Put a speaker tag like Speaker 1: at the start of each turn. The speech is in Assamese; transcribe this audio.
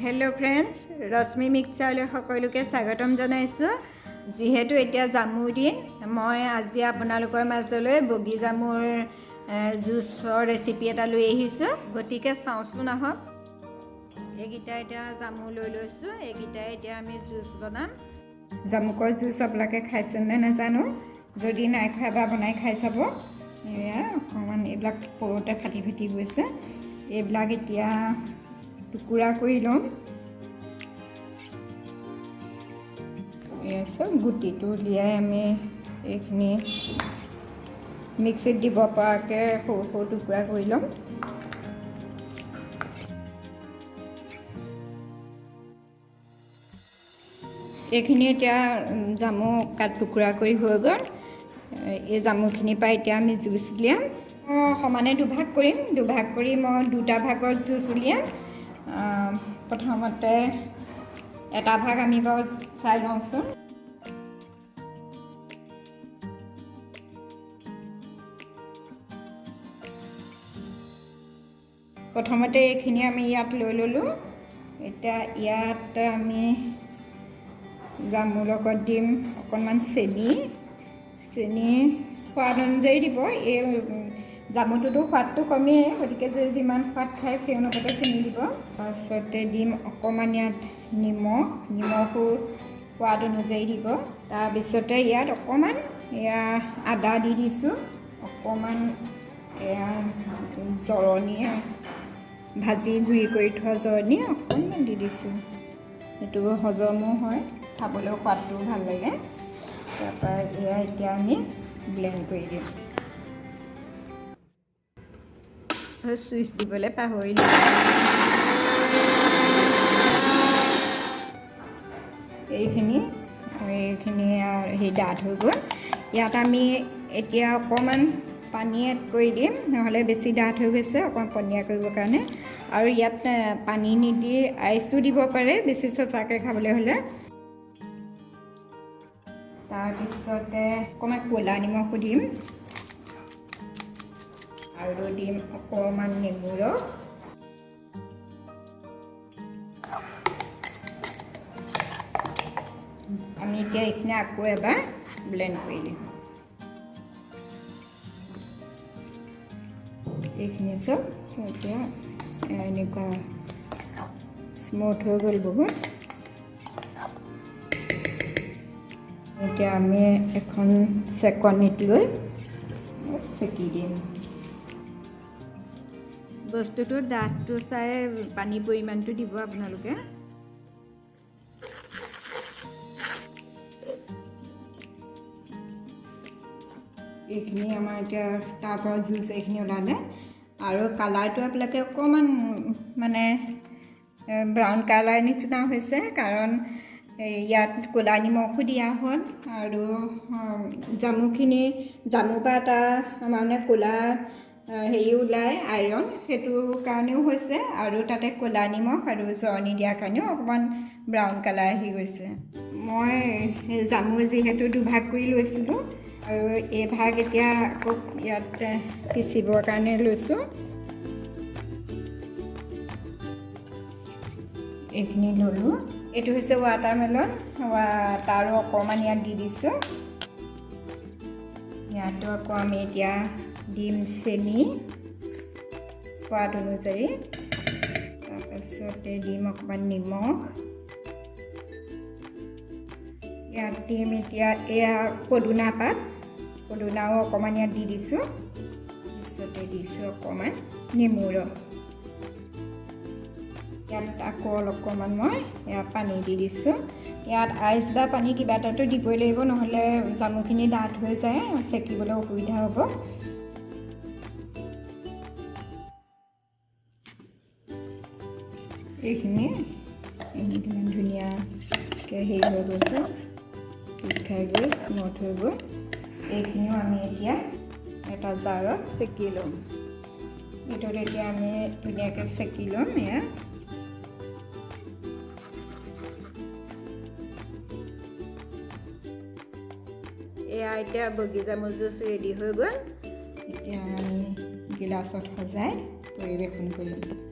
Speaker 1: হেল্ল' ফ্ৰেণ্ডছ, ৰশ্মি মিক্সাৰলৈ সকলোকে স্বাগতম জনাইছোঁ। যিহেতু এতিয়া জামুৰ দিন, মই আজি আপোনালোকৰ মাজলৈ বগী জামুৰ জুচৰ ৰেচিপি এটা লৈ আহিছোঁ। গতিকে চাওঁচোন আহক। এইকেইটা এতিয়া জামু লৈ লৈছোঁ, এইকেইটাই এতিয়া আমি জুচ বনাম। জামুকৰ জুচ আপোনালোকে খাইছেনে নাজানো, যদি নাই খোৱা বা বনাই খাই চাব। এয়া অকণমান এইবিলাক সৰুতে ফাটি ফাটি গৈছে, এইবিলাক এতিয়া টুকুৰা কৰি ল'ম। এয়া চব গুটিটো উলিয়াই আমি এইখিনি মিক্সিত দিব পৰাকৈ সৰু সৰু টুকুৰা কৰি ল'ম। এইখিনি এতিয়া জামু কাট টুকুৰা কৰি হৈ গ'ল। এই জামুখিনিৰ পৰা এতিয়া আমি জুচ উলিয়াম। সমানে দুভাগ কৰিম, দুভাগ কৰি মই দুটা ভাগত জুচ উলিয়াম। প্ৰথমতে এটা ভাগ আমি বাৰু চাই লওঁচোন। প্ৰথমতে এইখিনি আমি ইয়াত লৈ ল'লোঁ। এতিয়া ইয়াত আমি জামুৰ লগত দিম অকণমান চেনি। চেনি সোৱাদ অনুযায়ী দিব। এই জামুটোতো সোৱাদটো কমেই, গতিকে যে যিমান সোৱাদ খায় সেই অনুপাতে চেনি দিব। তাৰপাছতে দিম অকণমান ইয়াত নিমখ, নিমখো সোৱাদ অনুযায়ী দিব। তাৰপিছতে ইয়াত অকণমান এয়া আদা দি দিছোঁ, অকণমান এয়া জৰণি ভাজি গুড়ি কৰি থোৱা জৰণি অকণমান দি দিছোঁ। সেইটো হজমো হয়, খাবলৈও সোৱাদটোও ভাল লাগে। তাৰপৰা এয়া এতিয়া আমি ব্লেণ্ড কৰি দিম। চুইচ দিবলৈ পাহৰিলোঁ। এইখিনি সেই ডাঠ হৈ গ'ল। ইয়াত আমি এতিয়া অকণমান পানী এড কৰি দিম, নহ'লে বেছি ডাঠ হৈ গৈছে, অকণমান পনীয়া কৰিবৰ কাৰণে। আৰু ইয়াত পানী নিদি আইচো দিব পাৰে, বেছি চেঁচাকৈ খাবলৈ হ'লে। তাৰপিছতে অকণমান ক'লা নিমখো দিম আৰু দিম অকণমান নেমু ৰস। আমি এতিয়া এইখিনি আকৌ এবাৰ ব্লেণ্ড কৰি দিম। এইখিনি চব এতিয়া এনেকুৱা স্মুথ হৈ গ'ল বহুত। এতিয়া আমি এখন চেকনিত লৈ চেকি দিম। বস্তুটো ডাঠটো চাই পানীৰ পৰিমাণটো দিব আপোনালোকে। এইখিনি আমাৰ এতিয়া তাৰ পৰা জুচ এইখিনি ওলালে। আৰু কালাৰটো আপোনালোকে অকণমান মানে ব্ৰাউন কালাৰ নিচিনা হৈছে, কাৰণ ইয়াত ক'লা নিমখো দিয়া হ'ল আৰু জামুখিনি জামুৰ পৰা এটা মানে ক'লা হেৰি ওলায় আইৰণ, সেইটো কাৰণেও হৈছে। আৰু তাতে ক'লা নিমখ আৰু জৰণি দিয়াৰ কাৰণেও অকণমান ব্ৰাউন কালাৰ আহি গৈছে। মই জামু যিহেতু দুভাগ কৰি লৈছিলোঁ আৰু এই ভাগ এতিয়া আকৌ ইয়াত পিচিবৰ কাৰণে লৈছোঁ। এইখিনি ল'লোঁ। এইটো হৈছে ৱাটাৰমেলন, তাৰো অকণমান ইয়াত দি দিছোঁ। ইয়াতো আকৌ আমি এতিয়া দিম চেনি সোৱাদ অনুযায়ী। তাৰপাছতে দিম অকণমান নিমখ। ইয়াত দিম এতিয়া এয়া পদুনা পাত, পদুনাও অকণমান ইয়াত দি দিছোঁ। তাৰপিছতে দিছোঁ অকণমান নেমু ৰস। ইয়াত আকৌ অকণমান মই ইয়াত পানী দি দিছোঁ। ইয়াত আইচ বা পানী কিবা এটাতো দিবই লাগিব, নহ'লে জামুখিনি ডাঠ হৈ যায়, চেকিবলৈ অসুবিধা হ'ব। এইখিনি কিমান ধুনীয়াকৈ হেৰি হৈ গৈছে, পিচ খাই গৈ স্মুথ হৈ গ'ল। এইখিনিও আমি এতিয়া এটা জাৰত চেকি ল'ম। এইটোত এতিয়া আমি ধুনীয়াকৈ চেকি ল'ম। এয়া এয়া এতিয়া বগী জামু জুচ ৰেডি হৈ গ'ল। এতিয়া আমি গিলাচত সজাই পৰিৱেশন কৰিম।